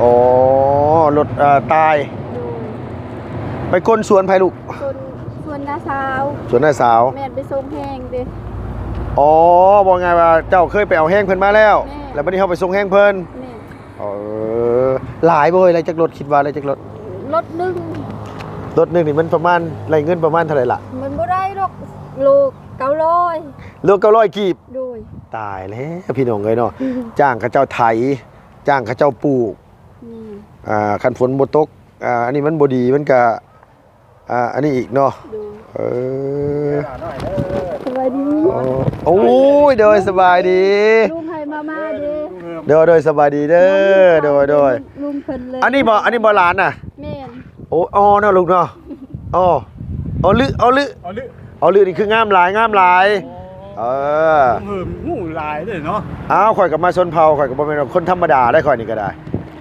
ອໍ ລົດ ເອີ ຕາຍ. ໂດຍ. ໄປກົ້ນສວນໃຜລູກ? ສົວນ ສວນນ້າສາວ. ສວນນ້າສາວ. ແມ່ນ ໄປສົ່ງແຮງເດ້. ອໍ ເວົ້າງ່າຍວ່າເຈົ້າເຄີຍໄປເອົາແຮງເພິ່ນມາແລ້ວ ແມ່ນ ແລ້ວບັດນີ້ເຮົາໄປສົ່ງແຮງເພິ່ນ. ແມ່ນ. ເອີ ຫຼາຍບໍ່ເອີຍ? ໄດ້ຈັກລົດ? ຄິດວ່າໄດ້ຈັກລົດ? ລົດໜຶ່ງ. ລົດໜຶ່ງນີ້ມັນປະມານ ໄດ້ເງິນປະມານເທົ່າໃດລະ? ມັນບໍ່ໄດ້ດອກ ໂລເກົ້າຮ້ອຍ. ໂລເກົ້າຮ້ອຍກີບ? ໂດຍ. ຕາຍແລ້ວພີ່ນ້ອງເອີຍເນາະ. ຈ້າງເຂົາເຈົ້າໄຖ ຈ້າງເຂົາເຈົ້າປູກ. ແມ່ນ. ອ່າ ຄັນຝົນບໍ່ຕົກ ອ່າ ອັນນີ້ມັນບໍ່ດີ ມັນກະ ອ່າ ອັນນີ້ອີກເນາະ. ໂດຍ. ເອີ ສະບາຍດີ. ໂອ້ຍ ໂດຍ ສະບາຍດີ. ລຸງໃຫ້ມາ ມາເດ້. ໂດຍ ໂດຍ ສະບາຍດີເດີ. ໂດຍ ໂດຍ. ລຸງເພິ່ນເລີຍ. ອັນນີ້ບໍ່ ອັນນີ້ບໍ່ຫຼານນະ? ແມ່ນ. ໂອ້ ອໍເນາະລູກເນາະ. ອໍ ອໍ ອອລຶ ອໍ ອອລຶ ອອລຶ ອອລຶນີ້ຄືງາມຫຼາຍ ງາມຫຼາຍ. ເອີ ເພິ່ນຮູ້ຫຼາຍເດ້ເນາະ. ອ້າວ ຂ້ອຍກໍມາຊົນເຜົ່າ ຂ້ອຍກໍບໍ່ແມ່ນວ່າຄົນທຳມະດາໄດ໋ ຂ້ອຍນີ້ກໍໄດ້.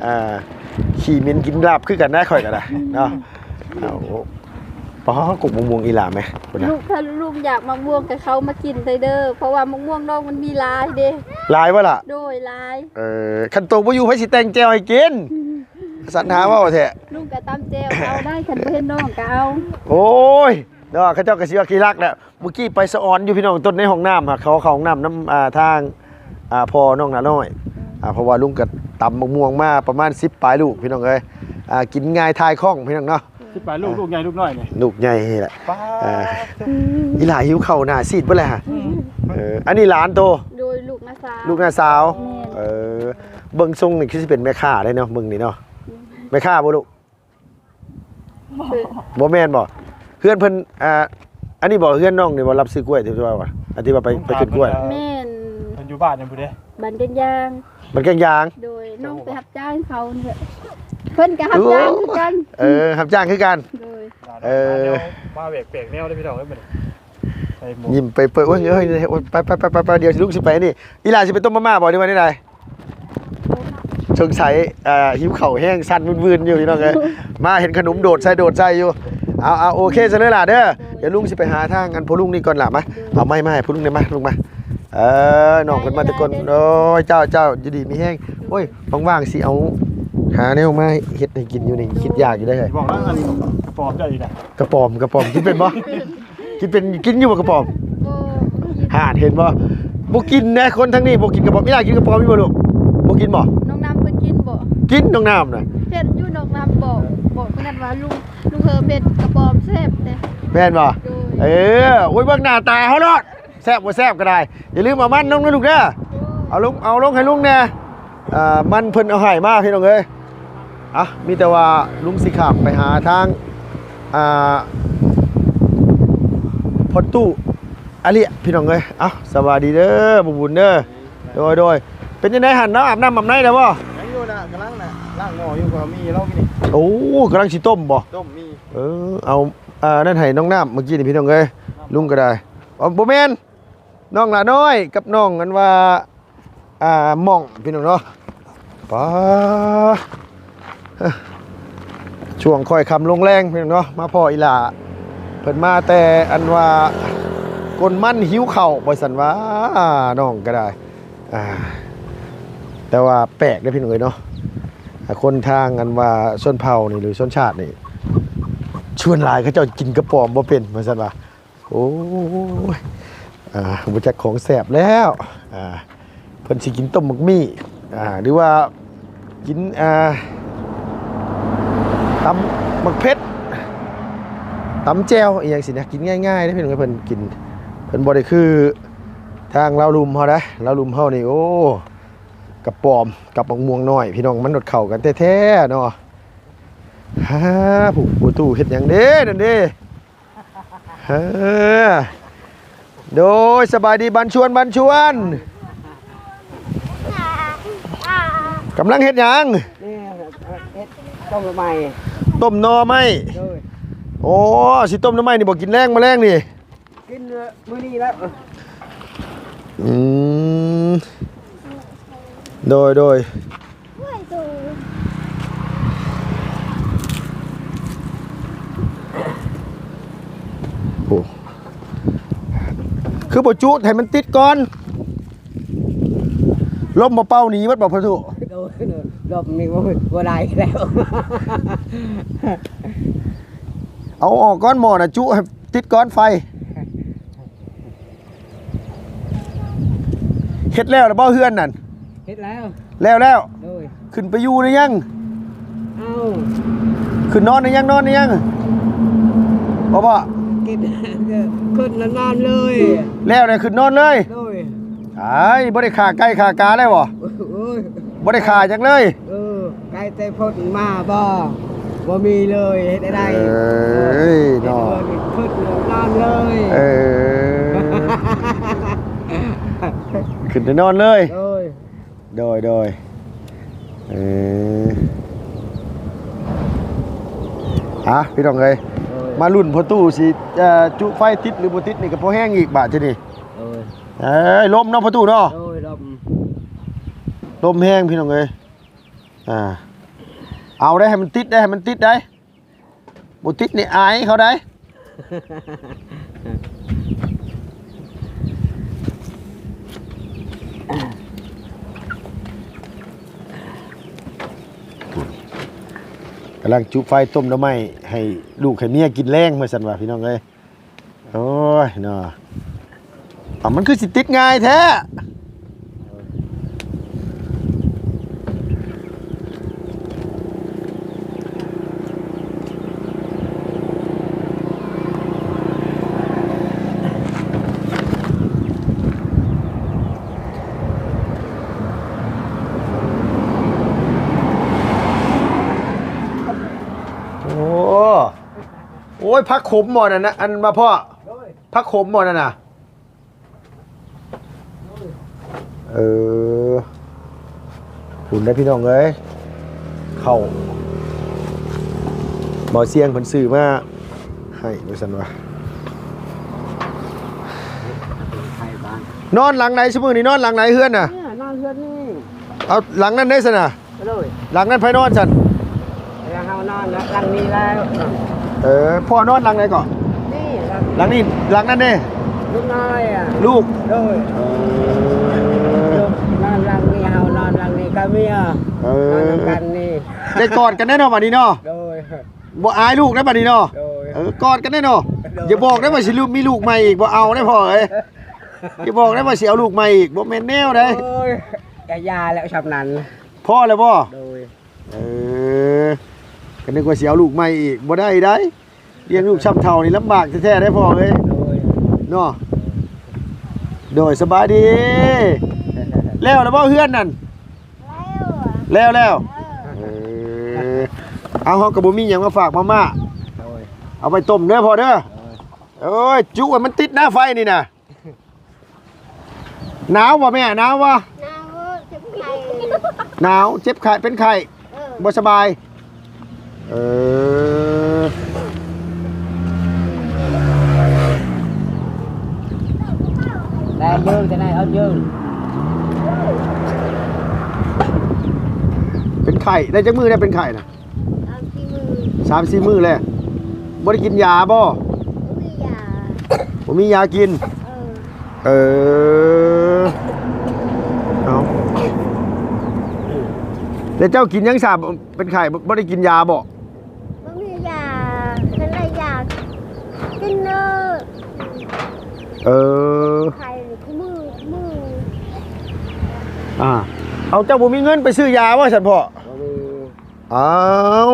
ອ່າ ຂີ້ເໝັນກິນລາບຄືກັນໄດ໋ ຂ້ອຍກໍໄດ້ເນາະ. ເອົາ ປາ ກົກມະມ່ວງອີ່ຫຼ້າແມະ ພຸ້ນນະ. ລູກ ຖ້າລູກຢາກມະມ່ວງກໍເຂົ້າມາກິນໄດ້ເດີ ເພາະວ່າມະມ່ວງນ້ອງມັນມີຫຼາຍເດ້. ຫຼາຍບໍ່ລະ? ໂດຍ ຫຼາຍ. ເອີ ຄັນໂຕບໍ່ຢູ່ ໃຜຊິແຕ່ງແຈ່ວໃຫ້ກິນ? ສັນຫາເວົ້າແທ້. ລຸງກໍຕຳແຈ່ວເອົາໄດ້ ຄັນບໍ່ເຫັນນ້ອງກໍເອົາ. ໂອ້ຍ ເນາະ ເຂົາເຈົ້າກໍຊິວ່າຂີ້ລັກແຫຼະ. ມື້ກີ້ໄປສະອອນຢູ່ພີ່ນ້ອງ ຕົ້ນໃນຫ້ອງນ້ຳ ເຂົາເຂົ້າຫ້ອງນ້ຳນຳ ອ່າ ທາງ ອ່າ ພໍ່ນ້ອງໜ້ານ້ອຍ. ອ່າ ເພາະວ່າລຸງກໍຕຳໝາກມ່ວງມາປະມານສິບປາຍລູກ ພີ່ນ້ອງເອີຍ. ອ່າ ກິນງ່າຍ ຖ່າຍຄ່ອງ ພີ່ນ້ອງເນາະ. ສິບປາຍລູກ ອ່າ ລູກໃຫຍ່ລູກນ້ອຍນີ້. ລູກໃຫຍ່ແຫຼະ. ປ້າ ເອີ ອີ່ຫຼ້າຫິວເຂົ້າໜ້າຊີດເບິດແລ້ວ. ເອີ ອັນນີ້ຫຼານໂຕ? ໂດຍ ລູກນ້າສາວ. ລູກນ້າສາວ. ແມ່ນ. ເອີ ເບິ່ງຊົງນີ້ຄືຊິເປັນແມ່ຄ້າໄດ໋ເນາະ ເບິ່ງນີ້ເນາະ. ແມ່ຄ້າບໍ່ລູກ? ບໍ່ແມ່ນບໍ່? ເຮືອນເພິ່ນ ອ່າ ອັນນີ້ບໍ່ ເຮືອນນ້ອງນີ້ບໍ່ ຮັບຊື້ກ້ວຍທີ່ວ່າ ອັນທີ່ວ່າໄປ ໄປຂຶ້ນກ້ວຍ? ແມ່ນ. ເພິ່ນຢູ່ບ້ານນັ້ນພຸ້ນເດ້ ບ້ານແກ້ງຢາງ. ບ້ານແກ້ງຢາງ. ໂດຍ. ນ້ອງໄປຮັບຈ້າງເຂົານີ້ແຫຼະ ເພິ່ນກໍຮັບຈ້າງຄືກັນ. ເອີ ຮັບຈ້າງຄືກັນ. ໂດຍ. ເອີ ມາແປກໆແນວເດ້ພີ່ນ້ອງເອີຍ ມື້ນີ້. ຍິ້ມໄປເປີດ ໂອ້ຍ ໂອ້ຍ ໄປ ໄປ ໄປ ໄປ ດຽວລຸງຊິໄປນີ້. ອີ່ຫຼ້າຊິໄປຕົ້ມມາມ່າບໍ່ ຫຼືວ່າແນວໃດ? ສົງໄສ ເອີ ຫິວເຂົ້າແຮງ ສັ່ນວືນໆຢູ່ ພີ່ນ້ອງເອີຍ. ມາເຫັນຂະໜົມໂດດໃສ່ ໂດດໃສ່ຢູ່. ເອົາ ເອົາ ໂອເຄຊະເລີຍຫຼ້າເດີ. ດຽວລຸງຊິໄປຫາທາງອັນພໍ່ລຸງນີ້ກ່ອນຫຼ້າ ມາ. ເອົາໄມ້ມາໃຫ້ພໍ່ລຸງແດ່ມາ ລຸງມາ. ເອີ ນ້ອງເພິ່ນມາແຕ່ກ່ອນ. ໂອ້ຍ ເຈົ້າ ເຈົ້າ ຢູ່ດີມີແຮງ. ໂອ້ຍ ວ່າງໆຊິເອົາ ຫາແນວມາເຮັດໃຫ້ກິນຢູ່ນີ້ ຄິດຢາກຢູ່ເດ້. ບອກແລ້ວ ອັນນີ້ກະປອມເຈົ້າອີກນະ. ກະປອມ ກະປອມ ກິນເປັນບໍ່? ກິນເປັນ ກິນຢູ່ບໍ່ກະປອມ? ບໍ່ ບໍ່ກິນ. ຫານ ເຫັນບໍ່? ບໍ່ກິນແດ່ ຄົນທາງນີ້ບໍ່ກິນກະປອມ. ອີ່ຫຼ້າກິນກະປອມຢູ່ບໍ່ລູກ? ບໍ່ກິນບໍ່? ນ້ອງນ້ຳເພິ່ນກິນບໍ່? ກິນ ນ້ອງນ້ຳນະ. ເຫັນຢູ່ ນ້ອງນ້ຳບອກ ບອກເພິ່ນນັ້ນວ່າ ລຸງ ລຸງເຮີເຮັດກະປອມແຊບແດ່. ແມ່ນບໍ່? ໂດຍ. ເອີ ໂອ້ຍ ເບິ່ງໜ້າຕາເຮົາໂລດ ແຊບບໍ່ແຊບກໍໄດ້. ຢ່າລືມເອົາມັນລົງນະລູກເດີ. ເອົາລົງ ເອົາລົງໃຫ້ລຸງແດ່. ອ່າ ມັນເພິ່ນເອົາໃຫ້ມາ ພີ່ນ້ອງເອີຍ. ອ່ະ ມີແຕ່ວ່າລຸງຊິຂ້າມໄປຫາທາງ ອ່າ ພໍ່ຕູ້ອາເລຍ ພີ່ນ້ອງເອີຍ. ເອົ້າ ສະບາຍດີເດີ ບຸນບຸນເດີ. ໂດຍ ໂດຍ. ເປັນຈັ່ງໃດຫັ້ນ ລາວອາບນ້ຳອາບໃນແລ້ວບໍ່? ຍັງຢູ່ນະ ກຳລັງນະ ລ້າງໝໍ້ຢູ່ ກໍມີລາວກິນນີ້. ໂອ້ ກຳລັງຊິຕົ້ມບໍ່? ຕົ້ມມີ. ເອີ ເອົາ ອ່າ ນັ້ນໃຫ້ນ້ອງນ້ຳເມື່ອກີ້ນີ້ ພີ່ນ້ອງເອີຍ. ລຸງກໍໄດ້ ອໍ ບໍ່ແມ່ນ ນ້ອງຫຼ້ານ້ອຍກັບນ້ອງອັນວ່າ ອ່າ ມ່ອງ ພີ່ນ້ອງເນາະ. ປາ ຊ່ວງຄ່ອຍຄ່ຳລົງແລງ ພີ່ນ້ອງເນາະ ມາພໍ້ອີ່ຫຼ້າ ເພິ່ນມາແຕ່ອັນວ່າ ກົນມັນຫິວເຂົ້າ ວ່າຊັ້ນວ່າ ນ້ອງກໍໄດ້. ອ່າ ແຕ່ວ່າແປກເດ້ ພີ່ນ້ອງເອີຍເນາະ ອ່າ ຄົນທາງອັນວ່າຊົນເຜົ່ານີ້ ຫຼືຊົນຊາດນີ້ ສ່ວນຫຼາຍເຂົາເຈົ້າກິນກະປອມບໍ່ເປັນ ວ່າຊັ້ນວ່າ. ໂອ້ຍ ອ່າ ບໍ່ຈັກຂອງແຊບແລ້ວ. ອ່າ ເພິ່ນຊິກິນຕົ້ມໝາກໝີ່ ອ່າ ຫຼືວ່າກິນ ອ່າ ຕຳໝາກເຜັດ ຕຳແຈ່ວອີ່ຫຍັງຊີ້ນະ ກິນງ່າຍໆເດ້ ເພິ່ນ ເພິ່ນກິນ ເພິ່ນບໍ່ໄດ້ຄືທາງລາວລຸ່ມເຮົານະ. ລາວລຸ່ມເຮົານີ້ ໂອ້ ກະປອມກັບໝາກມ່ວງນ້ອຍ ພີ່ນ້ອງ ມັນໂດດເຂົ້າກັນແທ້ໆເນາະ. ຫາ ຜູ້ ຜູ້ຕູ້ເຮັດຫຍັງເດ້ ນັ້ນເດ້. ເອີ ໂດຍ ສະບາຍດີ ບັນຊວນ ບັນຊວນ ກຳລັງເຮັດຫຍັງ? ນີ້ເຮັດຕົ້ມໜໍ່ໄມ້. ຕົ້ມໜໍ່ໄມ້. ໂດຍ. ໂອ້ ຊິຕົ້ມໜໍ່ໄມ້ນີ້ບໍ່ ກິນແລງ ມາແລງນີ້? ກິນມື້ນີ້ແລ້ວ. ອືມ ໂດຍ ໂດຍ. ໂອ້ ຄືບໍ່ຈຸດໃຫ້ມັນຕິດກ່ອນ? ລົມບໍ່ເປົ່າໜີໝົດບໍ່ ພໍ່ຕູ້? ໂດຍ ໂດຍ. ລົມນີ້ ໂອ້ຍ ບໍ່ໄດ້ແລ້ວ. ເອົາອອກກ່ອນໝໍ້ນະ ຈຸໃຫ້ຕິດກ່ອນໄຟ. ເຮັດແລ້ວລະບໍ່ເຮືອນນັ້ນ? ເຮັດແລ້ວ. ແລ້ວແລ້ວ? ໂດຍ. ຂຶ້ນໄປຢູ່ໄດ້ຍັງ? ເອົ້າ ຂຶ້ນນອນໄດ້ຍັງ? ນອນໄດ້ຍັງ? ບໍ່ ບໍ່ ກິນ ຂຶ້ນນອນເລີຍ. ແລ້ວໄດ້ຂຶ້ນນອນເລີຍ? ໂດຍ. ອ້າຍ ບໍ່ໄດ້ຂ້າໄກ່ຂ້າກາແລ້ວບໍ່? ໂອ້ຍ ບໍ່ໄດ້ຂ້າຫຍັງເລີຍ? ເອີ ໄກ່ແຕ່ພົ້ນມາບໍ່? ບໍ່ມີເລີຍ. ເຮັດໄດ້ ເອີຍ ເນາະ ເຮັດເຮືອນຂຶ້ນນອນເລີຍ. ເອີ ຂຶ້ນໄດ້ນອນເລີຍ. ໂດຍ ໂດຍ ໂດຍ. ເອີ ອ່ະ ພີ່ນ້ອງເອີຍ ໂດຍ ມາລຸ້ນພໍ່ຕູ້ຊິ ເອີ ຈຸໄຟຕິດຫຼືບໍ່ຕິດນີ້ກໍພໍແຮງອີກບາດທີນີ້. ໂດຍ. ເອີຍ ລົມເນາະພໍ່ຕູ້ເນາະ. ໂດຍ ລົມ ລົມແຮງພີ່ນ້ອງເອີຍ. ອ່າ ເອົາໄດ໋ ໃຫ້ມັນຕິດໄດ໋ ໃຫ້ມັນຕິດໄດ໋. ບໍ່ຕິດນີ້ອາຍເຂົາໄດ໋. ກຳລັງຈຸໄຟຕົ້ມໜໍ່ໄມ້ໃຫ້ລູກໃຫ້ເມຍກິນແລງ ວ່າຊັ້ນວ່າ ພີ່ນ້ອງເອີຍ. ໂອ້ຍເນາະ ເອົາ ມັນຄືຊິຕິດງ່າຍແທ້. ໂອ້ ໂອ້ຍ ຜັກຂົມບໍ່ນັ້ນນະ ອັນວ່າພໍ່? ໂດຍ. ຜັກຂົມບໍ່ນັ້ນນະ? ເອີ ພຸ້ນເດ້ພີ່ນ້ອງເອີຍ ເຂົ້າ ບໍ່ສຽງເພິ່ນຊື້ມາໃຫ້ ວ່າຊັ້ນວ່າ. ນອນຫຼັງໃດຊຸມື້ນີ້? ນອນຫຼັງໃດເຮືອນນະ? ເອີ ນອນເຮືອນນີ້. ເອົາ ຫຼັງນັ້ນເດ້ຊັ້ນນະ? ໂດຍ. ຫຼັງນັ້ນໃຜນອນຊັ້ນ? ແລ້ວເຮົານອນຫຼັງນີ້ແລ້ວ. ເອີ ພໍ່ນອນຫຼັງໃດເກາະ? ນີ້ ຫຼັງ ຫຼັງນີ້. ຫຼັງນັ້ນເດ້? ລູກນ້ອຍອະ ລູກ. ໂດຍ. ເອີ ລູກນອນຫຼັງນີ້ ເຮົານອນຫຼັງນີ້ກັບເມຍ. ເອີ ນອນນຳກັນນີ້ ໄດ້ກອດກັນແດ່ເນາະບາດນີ້ເນາະ. ໂດຍ. ບໍ່ອາຍລູກໄດ໋ບາດນີ້ເນາະ. ໂດຍ. ເອີ ກອດກັນແດ່ເນາະ. ໂດຍ. ຢ່າບອກໄດ້ວ່າຊິລູກ ມີລູກໃໝ່ອີກ ບໍ່ເອົາໄດ້ພໍ່ເອີຍ. ຢ່າບອກໄດ້ວ່າຊິເອົາລູກໃໝ່ອີກ ບໍ່ແມ່ນແນວໃດ. ໂອ້ຍ ກະຢ່າແລ້ວຊ່ຳນັ້ນ ພໍແລ້ວບໍ່? ໂດຍ. ເອີ ກໍນຶກວ່າຊິເອົາລູກໃໝ່ອີກ ບໍ່ໄດ້ໃດ໋ ລ້ຽງລູກຊ່ຳເຖົ້ານີ້ລຳບາກແທ້ໆ ເດ້ພໍ່ເອີຍ. ໂດຍ. ເນາະ ໂດຍ. ສະບາຍດີ. ແລ້ວລະບໍ່ເຮືອນນັ້ນ? ແລ້ວ ແລ້ວ. ເອີ ເອີ ເອົາ ເຮົາກໍບໍ່ມີຫຍັງມາຝາກມາມ້າ. ໂດຍ. ເອົາໄປຕົ້ມເດີພໍ່ເດີ. ໂດຍ. ໂອ້ຍ ຈຸໃຫ້ມັນຕິດໜ້າໄຟນີ້ນະ. ໜາວບໍ່ແມ່? ໜາວບໍ່? ໜາວ ເຈັບໄຂ້. ໜາວ ເຈັບໄຂ້ ເປັນໄຂ້. ເອີ ບໍ່ສະບາຍ. ເອີ ໄດ້ເຢີງ ຈະໄດ້ເອົາເຢີງ. ເປັນໄຂ້ໄດ້ຈັກມື້ແລ້ວ ເປັນໄຂ້ນະ? ສາມສີ່ມື້. ສາມສີ່ມື້ແລ້ວ. ບໍ່ໄດ້ກິນຢາບໍ່? ບໍ່ມີຢາ. ບໍ່ມີຢາກິນ. ເອີ ເອີ ເອົາ ແລ້ວເຈົ້າກິນຫຍັງຊະ? ເປັນໄຂ້ ບໍ່ ບໍ່ໄດ້ກິນຢາບໍ່? ບໍ່ມີຢາ. ຄັນໄດ້ຢາກິນເດີ. ເອີ ໄຂ້ຄູ່ມື້ ຄູ່ມື້. ອ່າ ເອົາ ເຈົ້າບໍ່ມີເງິນໄປຊື້ຢາບໍ່ຊັ້ນພໍ່? ບໍ່ມີ. ອ້າວ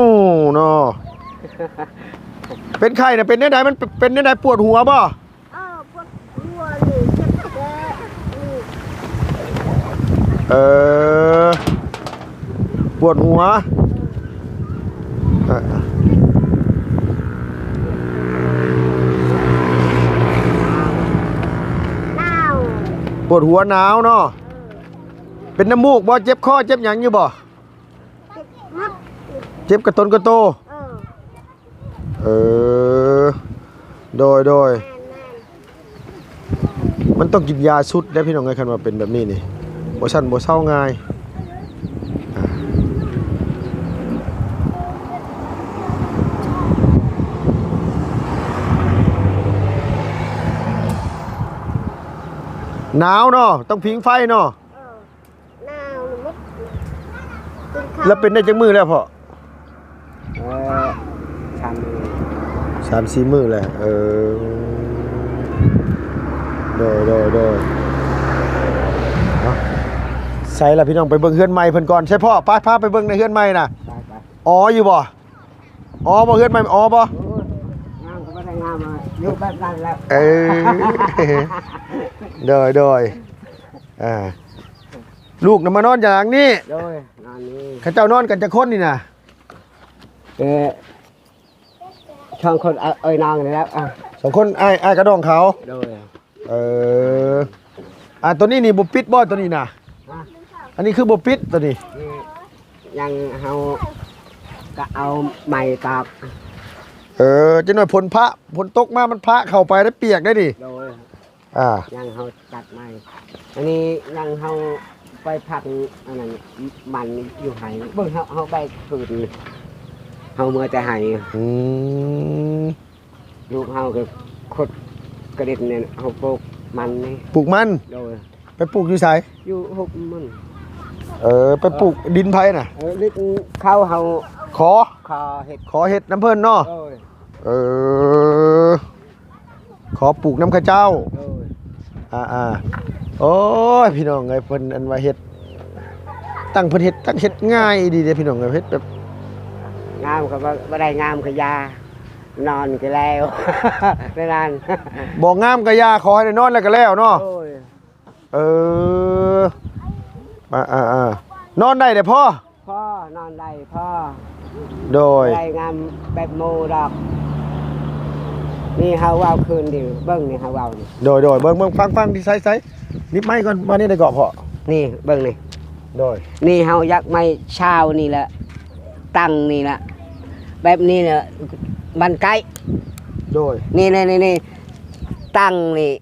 ເນາະ ເປັນໄຂ້ນະ ເປັນແນວໃດ? ມັນເປັນແນວໃດ? ປວດຫົວບໍ່? ເອີ ປວດຫົວນີ້ ເຈັບແລ້ວນີ້. ເອີ ປວດຫົວ. ເອີ ໜາວ ປວດຫົວ ໜາວເນາະ. ເອີ ເປັນນ້ຳມູກບໍ່? ເຈັບຄໍ ເຈັບຫຍັງຢູ່ບໍ່? ເຈັບໝົດ ເຈັບກະຕົນກະໂຕ. ເອີ ເອີ ໂດຍ ໂດຍ. ແມ່ນໆ ມັນຕ້ອງກິນຢາຊຸດເດ້ພີ່ນ້ອງເອີຍ ຄັນວ່າເປັນແບບນີ້ນີ້ ບໍ່ຊັ້ນບໍ່ເຊົາງ່າຍ. ໜາວເນາະ ຕ້ອງຜິງໄຟເນາະ. ເອີ ໜາວໝົດ ເປັນໄຂ້ ແລ້ວເປັນໄດ້ຈັກມື້ແລ້ວພໍ່? ເອີ ສາມມື້ ສາມສີ່ມື້ແລ້ວ. ເອີ ໂດຍ ໂດຍ ໂດຍ ເນາະ. ໃສລະພີ່ນ້ອງ ໄປເບິ່ງເຮືອນໃໝ່ເພິ່ນກ່ອນ. ໃສພໍ່? ໄປ ພາໄປເບິ່ງໃນເຮືອນໃໝ່ນະ. ໄປ ໄປ. ອໍຢູ່ບໍ່? ອໍບໍ່? ເຮືອນໃໝ່ ອໍບໍ່? ໂອ້ຍ ງາມກໍບໍ່ໄດ້ງາມ ຢູ່ແບບນັ້ນແຫຼະ. ເອີ ໂດຍ ໂດຍ. ອ່າ ລູກນຳມານອນຢູ່ຫຼັງນີ້. ໂດຍ ນອນນີ້. ເຂົາເຈົ້ານອນກັນຈັກຄົນນີ້ນະ? ເອີ ສອງຄົນ ເອີ ເອີຍນ້ອງນີ້ແຫຼະ. ອ່າ ສອງຄົນ ອ້າຍ ອ້າຍກັບນ້ອງເຂົາ. ໂດຍ. ເອີ ອ່າ ໂຕນີ້ນີ້ບໍ່ປິດບໍ່ ໂຕນີ້ນະ? ຮະ? ອັນນີ້ຄືບໍ່ປິດໂຕນີ້? ນີ້ ຍັງເຮົາກະເອົາໄມ້ຕອກ. ເອີ ຈັກໜ້ອຍຝົນພະ ຝົນຕົກມາມັນພະເຂົ້າໄປໄດ້ປຽກໄດ້ນີ້. ໂດຍ. ອ່າ ຍັງເຮົາຕັດໄມ້ ອັນນີ້ຍັງເຮົາໄປພັກ ອັນນັ້ນ ມັນຢູ່ໄຮ່ ເບິ່ງເຮົາ ເຮົາໄປຄືນ ເຮົາເມືອແຕ່ໄຮ່. ອືມ ລູກເຮົາກໍຂຸດກະດິນນີ້ ເຮົາປູກມັນນີ້. ປູກມັນ? ໂດຍ. ໄປປູກຢູ່ໃສ? ຢູ່ຫົກມັນ. ເອີ ໄປປູກດິນໃຜນະ? ເອີ ດິນເຂົາ ເຮົາຂໍ ຂໍເຮັດ ຂໍເຮັດນຳເພິ່ນເນາະ. ໂດຍ. ເອີ ຂໍປູກນຳເຂົາເຈົ້າ. ໂດຍ. ອ່າໆ ໂອ້ຍ ພີ່ນ້ອງເອີຍ ເພິ່ນອັນວ່າເຮັດ ຕັ້ງເພິ່ນເຮັດ ຕັ້ງເຮັດງ່າຍດີເດ້ ພີ່ນ້ອງເອີຍ ເຮັດແບບ ງາມກໍບໍ່ ບໍ່ໄດ້ງາມກໍຢ່າ ນອນກໍແລ້ວ ແນວນັ້ນ. ບໍ່ງາມກໍຢ່າ ຂໍໃຫ້ໄດ້ນອນແລ້ວກໍແລ້ວເນາະ. ໂດຍ. ເອີ ອ່າໆໆ ນອນໄດ້ເດ້ພໍ່? ພໍ ນອນໄດ້ພໍ. ໂດຍ. ບໍ່ໄດ້ງາມແບບໝູ່ດອກ ນີ້ເຮົາເວົ້າຄືນດີ ເບິ່ງນີ້ເຮົາເວົ້ານີ້. ໂດຍໆ ເບິ່ງໆ ຟັງໆ ທີ່ໃສໆ ນິບໄມ້ກ່ອນ ວ່າແນວໃດເກາະພໍ່? ນີ້ເບິ່ງນີ້. ໂດຍ. ນີ້ເຮົາຢາກໄມ້ຊາວນີ້ແຫຼະ ຕັ້ງນີ້ແຫຼະ ແບບນີ້ແຫຼະ ມັນໃກ້. ໂດຍ. ນີ້ໆໆ ຕັ້ງນີ້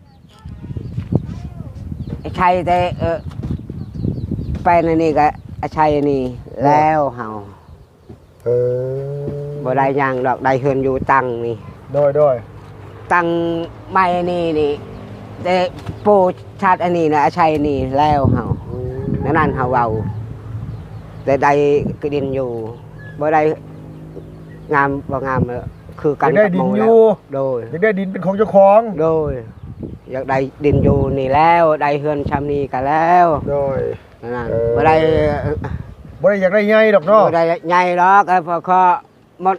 ໃຊ້ແຕ່ ເອີ ໄປໃນນີ້ກະໃຊ້ນີ້ແລ້ວເຮົາ. ເອີ ບໍ່ໄດ້ຫຍັງດອກ ໄດ້ເຮືອນຢູ່ຕັ້ງນີ້. ໂດຍໆ. ຕັ້ງໄມ້ນີ້ນີ້ ແຕ່ປູຊັດອັນນີ້ນະ ໃຊ້ນີ້ແລ້ວເຮົາ. ອືມ ນັ້ນເຮົາເວົ້າ ແຕ່ໄດ້ກະດິນຢູ່ ບໍ່ໄດ້ງາມບໍ່ງາມ ຄືກັນກັບໝູ່ແລ້ວ. ໂດຍ. ຢາກໄດ້ດິນເປັນຂອງເຈົ້າຂອງ. ໂດຍ. ຢາກໄດ້ດິນຢູ່ນີ້ແລ້ວ ໄດ້ເຮືອນຊ່ຳນີ້ກະແລ້ວ. ໂດຍ. ນັ້ນ ເອີ ບໍ່ໄດ້ ບໍ່ໄດ້ຢາກໄດ້ໃຫຍ່ດອກເນາະ. ບໍ່ໄດ້ໃຫຍ່ດອກ ເອີ ພໍເຄາະໝົດ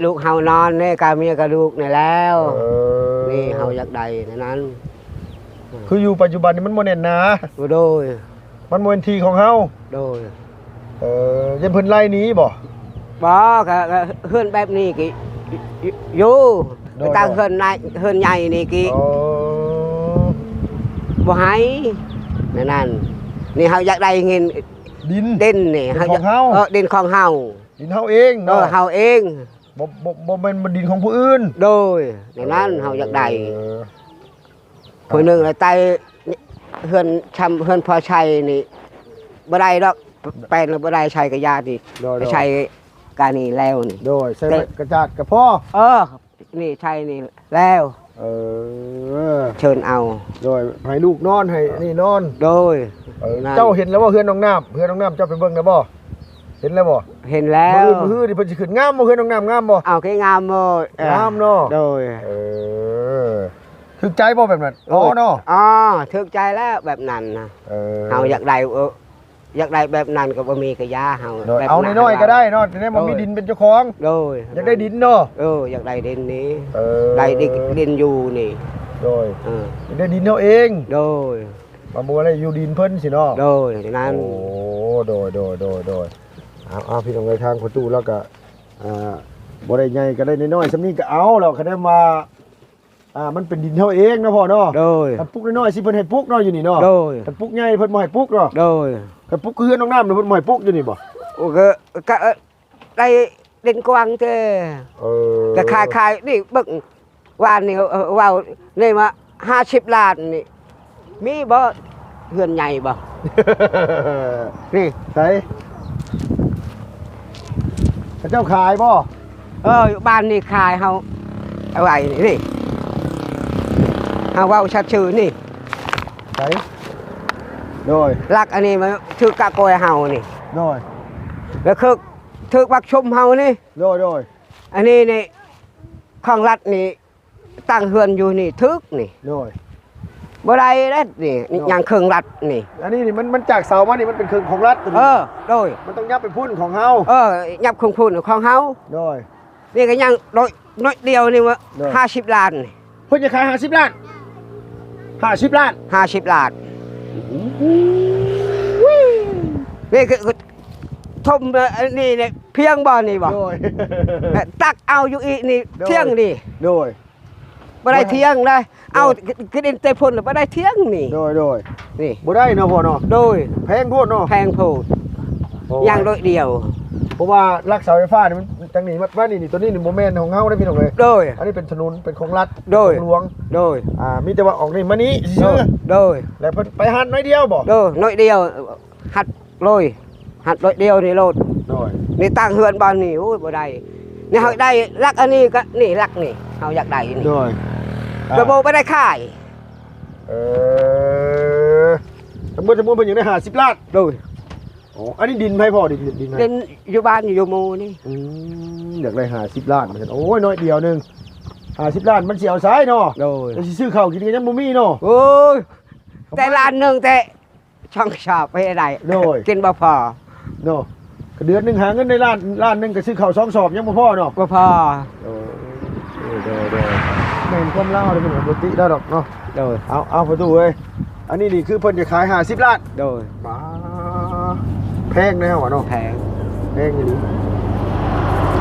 ລູກເຮົານອນນີ້ກະເມຍກະລູກນີ້ແລ້ວ. ເອີ ນີ້ເຮົາຢາກໄດ້ແນວນັ້ນ. ຄືຢູ່ປັດຈຸບັນນີ້ມັນບໍ່ແໜ້ນໜາ. ໂດຍ. ມັນບໍ່ແມ່ນທີ່ຂອງເຮົາ. ໂດຍ. ເອີ ຢ້ານເພິ່ນໄລ່ໜີບໍ່? ບໍ່ ກະ ກະເຮືອນແບບນີ້ກະຢູ່. ໂດຍ ກະຕັ້ງເຮືອນໃຫຍ່ ເຮືອນໃຫຍ່ນີ້ກະ ອໍ ບໍ່ໃຫ້ ແນວນັ້ນ. ນີ້ເຮົາຢາກໄດ້ເງິນ ດິນ ດິນນີ້ ດິນຂອງເຮົາ. ເອີ ດິນຂອງເຮົາ ດິນເຮົາເອງເນາະ. ເອີ ເຮົາເອງ ບໍ່ ບໍ່ ບໍ່ແມ່ນດິນຂອງຜູ້ອື່ນ. ໂດຍ ແນວນັ້ນ ເອີ ເຮົາຢາກໄດ້. ຜູ້ໜຶ່ງລະໄຕ້ເຮືອນຊຳ ເຮືອນພໍ່ໄຊນີ້ບໍ່ໄດ້ດອກ ແປນບໍ່ໄດ້ ໄຊກະຢານີ້. ໂດຍໆ ໄຊກະນີ້ແລ້ວນີ້. ໂດຍ ໃສ່ກະຈາດກະພໍ. ເອີ ນີ້ໄຊນີ້ແລ້ວ. ເອີ ເຊີນເອົາ. ໂດຍ ໃຫ້ລູກນອນ ໃຫ້ນີ້ນອນ. ໂດຍ. ເອີ ເຈົ້າເຫັນແລ້ວບໍ່ ເຮືອນນ້ອງນ້ຳ? ເຮືອນນ້ອງນ້ຳເຈົ້າໄປເບິ່ງແລ້ວບໍ່? ເຫັນແລ້ວບໍ່? ເຫັນແລ້ວ. ມື້ອື່ນ ມື້ອື່ນນີ້ເພິ່ນຊິຂຶ້ນ ງາມບໍ່ເຮືອນນ້ອງນ້ຳ ງາມບໍ່? ເອົາ ຄືງາມໂລດ. ງາມເນາະ. ໂດຍ. ເອີ ຖືກໃຈບໍ່ແບບນັ້ນ? ໂອ້ ອໍເນາະ. ອໍ ຖືກໃຈແລ້ວແບບນັ້ນນະ. ເອີ ເຮົາຢາກໄດ້ ເອີ ຢາກໄດ້ແບບນັ້ນກໍບໍ່ມີກະຢ່າເຮົາ. ໂດຍ. ເອົານ້ອຍໆກໍໄດ້ເນາະ ແຕ່ວ່າມີດິນເປັນເຈົ້າຂອງ. ໂດຍ. ຢາກໄດ້ດິນເນາະ. ເອີ ຢາກໄດ້ດິນນີ້. ເອີ ໄດ້ດິນ ດິນຢູ່ນີ້. ໂດຍ. ເອີ ຢາກໄດ້ດິນເຮົາເອງ. ໂດຍ. ວ່າບໍ່ໄດ້ຢູ່ດິນເພິ່ນຊີ້ເນາະ. ໂດຍ ນັ້ນ. ໂອ້ ໂດຍໆໆໆ. ເອົາໆ ພີ່ນ້ອງເອີຍ ທາງພໍ່ຕູ້ລາວກະ ອ່າ ບໍ່ໄດ້ໃຫຍ່ກໍໄດ້ນ້ອຍໆ ສ່ຳນີ້ກໍເອົາແລ້ວ ຄະແນນວ່າ ອ່າ ມັນເປັນດິນເຮົາເອງເນາະພໍ່ເນາະ. ໂດຍ. ຄັນປຸກນ້ອຍໆ ຊິເພິ່ນໃຫ້ປຸກເນາະ ຢູ່ນີ້ເນາະ. ໂດຍ. ຄັນປຸກໃຫຍ່ເພິ່ນບໍ່ໃຫ້ປຸກເນາະ. ໂດຍ. ຄັນປຸກຄືເຮືອນນ້ອງນ້ຳນີ້ ເພິ່ນບໍ່ໃຫ້ປຸກຢູ່ນີ້ບໍ່? ໂອ້ ກະ ກະ ເອີ ໄດ້ເດັ່ນກວ້າງແທ້. ເອີ ກະຂາຍ ຂາຍນີ້ເບິ່ງ ວານນີ້ ເອີ ເວົ້ານີ້ມາຫ້າສິບລ້ານນີ້ ມີບໍ່? ເຮືອນໃຫຍ່ບໍ່? ນີ້ ໃສ? ເຂົາເຈົ້າຂາຍບໍ່? ເອີ ບ້ານນີ້ຂາຍ ເຮົາເອົາໄວ້ນີ້ ນີ້ ເຮົາເວົ້າຊັດຊື່ນີ້. ໃສ? ໂດຍ. ຫຼັກອັນນີ້ມັນຖືກກະກອຍເຮົານີ້. ໂດຍ. ແລ້ວຄືຖືກບັກຊຸມເຮົານີ້ ໂດຍ ໂດຍ ອັນນີ້ນີ້ ຂອງລັດນີ້ ຕັ້ງເຮືອນຢູ່ນີ້ຖືກນີ້ ໂດຍ ບໍ່ໄດ້ເດ້ນີ້ ໂດຍ ຍັງເຄິ່ງລັດນີ້ ອັນນີ້ນີ້ມັນ ມັນຈາກເສົາມານີ້ ມັນເປັນເຄິ່ງຂອງລັດໂຕນີ້ ເອີ ໂດຍ ມັນຕ້ອງຍັບໄປພຸ້ນຂອງເຮົາ ເອີ ຍັບຂອງພຸ້ນຂອງເຮົາ ໂດຍ ນີ້ກໍຍັງນ້ອຍ ນ້ອຍດຽວນີ້ວ່າ ໂດຍ ຫ້າສິບລ້ານນີ້ ເພິ່ນຈະຂາຍຫ້າສິບລ້ານ ຫ້າສິບລ້ານ ຫ້າສິບລ້ານ ໂອ້ໂຫ ນີ້ຄື ຖົມ ເອີ ອັນນີ້ນີ້ພຽງບໍ່ນີ້ບໍ່ ໂດຍ ຕັກເອົາຢູ່ອີກນີ້ ໂດຍ ພຽງນີ້ ໂດຍ ບໍ່ໄດ້ພຽງເດ້ ໂດຍ ເອົາ ກະດິນແຕ່ພຸ້ນລະບໍ່ໄດ້ພຽງນີ້ ໂດຍ ໂດຍ ນີ້ ບໍ່ໄດ້ເນາະພໍ່ເນາະ ໂດຍ ແພງໂພດເນາະ ແພງໂພດ ໂອ້ຍ ຢ່າງນ້ອຍດຽວ ເພາະວ່າຫຼັກເສົາໄຟຟ້ານີ້ມັນ ຈັ່ງນີ້ ມາ ມານີ້ ນີ້ ໂຕນີ້ນີ້ບໍ່ແມ່ນຂອງເຮົາເດ້ພີ່ນ້ອງເອີຍ ໂດຍ ອັນນີ້ເປັນຖະໜົນ ເປັນຂອງລັດ ໂດຍ ຂອງຫຼວງ ໂດຍ ອ່າ ມີແຕ່ວ່າອອກນີ້ມານີ້ຊື່ ໂດຍ ໂດຍ ແລ້ວເພິ່ນໄປຮັດໜ້ອຍດຽວບໍ່ ໂດຍ ໜ້ອຍດຽວ ຮັດເລີຍ ຮັດໜ້ອຍດຽວນີ້ໂລດ ໂດຍ ນີ້ຕັ້ງເຮືອນບ່ອນນີ້ ໂອ້ຍ ບໍ່ໄດ້ ນີ້ເຮົາໄດ້ຫຼັກອັນນີ້ກໍ ນີ້ຫຼັກນີ້ ເຮົາຢາກໄດ້ນີ້ ໂດຍ ແລ້ວບໍ່ໄດ້ຂາຍ ເອີ ທັງໝົດທັງມວນເພິ່ນຢາກໄດ້ຫ້າສິບລ້ານ ໂດຍ ໂອ້ ອັນນີ້ດິນໃຜພໍ່ ດິນ ດິນໃຜ ດິນຢູ່ບ້ານຢູ່ໝູ່ນີ້ ອືມ ຢາກໄດ້ຫ້າສິບລ້ານ ໂອ້ຍ ໜ້ອຍດຽວໜຶ່ງ ຫ້າສິບລ້ານມັນຊິເອົາໃສເນາະ ໂດຍ ແລ້ວຊິຊື້ເຂົ້າກິນກໍຍັງບໍ່ມີເນາະ ໂອ້ຍ ແຕ່ລ້ານໜຶ່ງແຕ່ ສອງສອບໄປໄດ້ ໂດຍ ກິນບໍ່ພໍເນາະ ເດືອນໜຶ່ງຫາເງິນໄດ້ລ້ານ ລ້ານໜຶ່ງກໍຊື້ເຂົ້າສອງສອບຍັງບໍ່ພໍເນາະ ບໍ່ພໍ ໂດຍ ໂດຍ ໂດຍ ແມ່ນຄວາມລາວເດ້ ບໍ່ຕິລາວດອກເນາະ ໂດຍ ເອົາ ເອົາ ພໍ່ຕູ້ເອີຍ ອັນນີ້ນີ້ຄືເພິ່ນຈະຂາຍຫ້າສິບລ້ານ ໂດຍ ປ້າ ແພງແນວວ່າເນາະ ແພງ ແພງອີ່ຫຼີ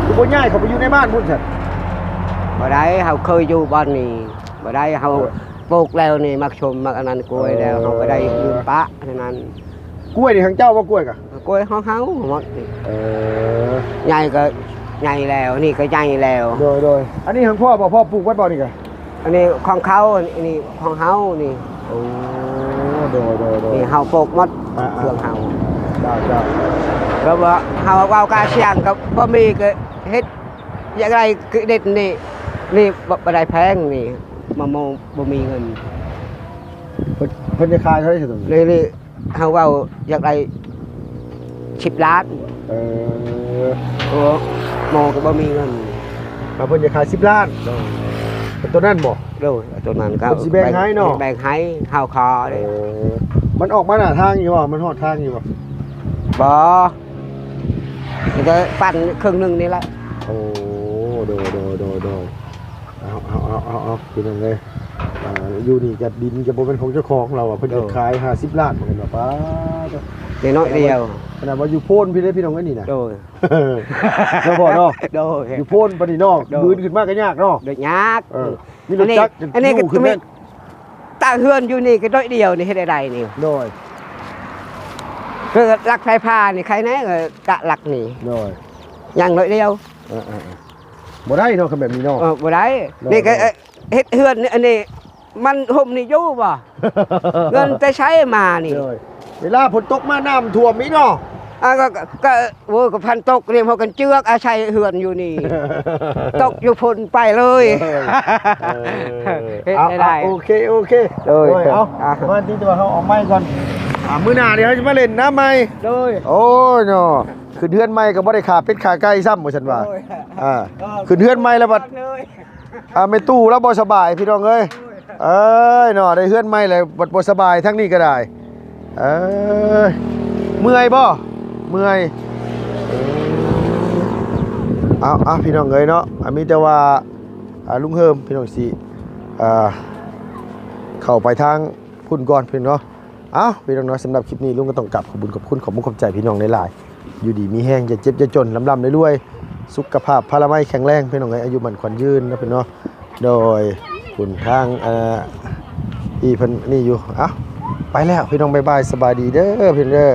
ຄືບໍ່ຍ້າຍເຂົ້າໄປຢູ່ໃນບ້ານພຸ້ນຊັ້ນ ບໍ່ໄດ້ ເຮົາເຄີຍຢູ່ບ່ອນນີ້ ບໍ່ໄດ້ ເຮົາ ໂອ້ຍ ປູກແລ້ວນີ້ ໝາກຊົມ ໝາກອັນນັ້ນ ກ້ວຍແລ້ວ ເອີ ເຮົາກໍໄດ້ຢືມປະເທົ່ານັ້ນ ກ້ວຍນີ້ຂອງເຈົ້າບໍ່ ກ້ວຍກະ ກ້ວຍຂອງເຮົາໝົດນີ້ ເອີ ໃຫຍ່ກໍໃຫຍ່ແລ້ວ ນີ້ກໍໃຫຍ່ແລ້ວ ໂດຍ ໂດຍ ອັນນີ້ຂອງພໍ່ບໍ່ ພໍ່ປູກໄວ້ບໍ່ນີ້ກະ ອັນນີ້ຂອງເຂົາ ອັນນີ້ຂອງເຮົານີ້ ໂອ້ ໂດຍ ໂດຍ ໂດຍ ນີ້ເຮົາປູກໝົດ ອ່າໆ ເຄື່ອງເຮົາ ເຈົ້າ ເຈົ້າ ແລ້ວວ່າເຮົາເວົ້າກາສຽງກໍບໍ່ມີ ກໍເຮັດ ຢາກໄດ້ຄືເດັດນີ້ ນີ້ບໍ່ ບໍ່ໄດ້ແພງນີ້ ມະມ່ວງບໍ່ມີເງິນ ເພິ່ນ ເພິ່ນຈະຂາຍເທົ່າໃດຊັ້ນໂຕນີ້ ນີ້ ນີ້ ເຮົາເວົ້າຢາກໄດ້ສິບລ້ານ ເອີ ໂອ້ ໝໍກໍບໍ່ມີເງິນ ວ່າເພິ່ນຈະຂາຍສິບລ້ານ ໂດຍ ເປັນໂຕນັ້ນບໍ່ ໂດຍ ໂຕນັ້ນກໍ ເພິ່ນຊິແບ່ງໃຫ້ເນາະ ແບ່ງໃຫ້ ເຮົາຂໍເດ້ ເອີ ມັນອອກມາໜ້າທາງຢູ່ບໍ່ ມັນຮອດທາງຢູ່ບໍ່ ບໍ່ ມັນກໍປັນເຄິ່ງໜຶ່ງນີ້ແຫຼະ ໂອ້ ໂດຍ ໂດຍ ໂດຍ ໂດຍ ເອົາ ເອົາ ເອົາ ເອົາ ເອົາ ພີ່ນ້ອງເອີຍ ອ່າ ຢູ່ນີ້ກໍດິນກໍບໍ່ແມ່ນຂອງເຈົ້າຂອງລາວ ເພິ່ນ ໂດຍ ຈະຂາຍຫ້າສິບລ້ານ ເພິ່ນວ່າ ປ້າດ ໄດ້ໜ້ອຍດຽວ ຂະໜາດວ່າຢູ່ໂພນພີ້ເດ້ ພີ່ນ້ອງເອີຍ ນີ້ນະ ໂດຍ ເນາະພໍ່ເນາະ ໂດຍ ຢູ່ໂພນປານນີ້ເນາະ ໂດຍ ບືນຂຶ້ນມາກໍຍາກເນາະ ໂດຍ ຍາກ ເອີ ມີລົດຈັກ ອັນນີ້ກໍ ຢູ່ຂຶ້ນ ມີ ແມ່ນ ຕັ້ງເຮືອນຢູ່ນີ້ກໍໜ້ອຍດຽວນີ້ ເຮັດໄດ້ນີ້ ໂດຍ ຄືຫຼັກໄຟຟ້ານີ້ ໃຄແນ່ ເອີ ກະຫຼັກນີ້ ໂດຍ ຍັງໜ້ອຍດຽວ ເອີໆໆ ບໍ່ໄດ້ເນາະ ຄັນແບບນີ້ເນາະ ເອີ ບໍ່ໄດ້ ໂດຍ ນີ້ກໍ ໂດຍ ເອີ ເຮັດເຮືອນນີ້ ອັນນີ້ ມັນຮົ່ມນີ້ຢູ່ບໍ່? ເງິນແຕ່ໃສມານີ້? ໂດຍ ເວລາຝົນຕົກມານ້ຳຖ້ວມອີກເນາະ? ອ່າ ກໍ ກໍ ໂອ້ຍ ກໍພັນຕົກນີ້ ເຮົາກັນເຈືອກອາໄສເຮືອນຢູ່ນີ້ ຕົກຢູ່ພຸ້ນໄປເລີຍ. ໂດຍ ເອີ ເຮັດ ເອົາ ໄດ້ ເອົາ ໂອເຄ ໂອເຄ ໂດຍ ໂດຍ ເອົາ ອ່າ ມາຕິດຕົວເຮົາອອກໃໝ່ກ່ອນ ອ່າ ມື້ໜ້ານີ້ເຮົາຊິມາຫຼິ້ນນຳໃໝ່. ໂດຍ ໂອ້ຍເນາະ ຂຶ້ນເຮືອນໃໝ່ກໍບໍ່ໄດ້ຂາເປັດຂາໄກ່ຊ້ຳ ວ່າຊັ້ນວ່າ. ໂດຍ ອ່າ ເອີ ຂຶ້ນເຮືອນໃໝ່ແລ້ວບັດ ເລີຍ ອ່າ ແມ່ຕູ້ລາວບໍ່ສະບາຍພີ່ນ້ອງເອີຍ. ໂອ້ຍ ເອີຍເນາະ ໄດ້ເຮືອນໃໝ່ແລ້ວບັດບໍ່ສະບາຍ ທາງນີ້ກໍໄດ້. ເອີຍ ເມື່ອຍບໍ່? ເມື່ອຍ. ເອີ ເອົາ ເອົາ ພີ່ນ້ອງເອີຍເນາະ ອ່າ ມີແຕ່ວ່າ ອ່າ ລຸງເຮີມ ພີ່ນ້ອງ ຊິ ອ່າ ເຂົ້າໄປທາງພຸ້ນກ່ອນພີ່ນ້ອງເນາະ. ເອົ້າ ພີ່ນ້ອງເນາະ ສຳລັບຄລິບນີ້ ລຸງກໍຕ້ອງກາບຂອບບຸນຂອບຄຸນ ຂອບມຸກຂອບໃຈພີ່ນ້ອງຫຼາຍໆ ຢູ່ດີມີແຮງ ຢ່າເຈັບຢ່າຈົນ ລ່ຳໆລວຍໆ ສຸຂະພາບພະລາໄມແຂງແລງ ພີ່ນ້ອງເອີຍ ອາຍຸໝັ້ນຂວັນຍືນເນາະ ພີ່ນ້ອງເນາະ. ໂດຍ ພຸ້ນທາງ ເອີ ອີ່ເພິ່ນນີ້ຢູ່. ເອົ້າ ໄປແລ້ວພີ່ນ້ອງ ບາຍບາຍ ສະບາຍດີເດີ ພີ່ນ້ອງເດີ.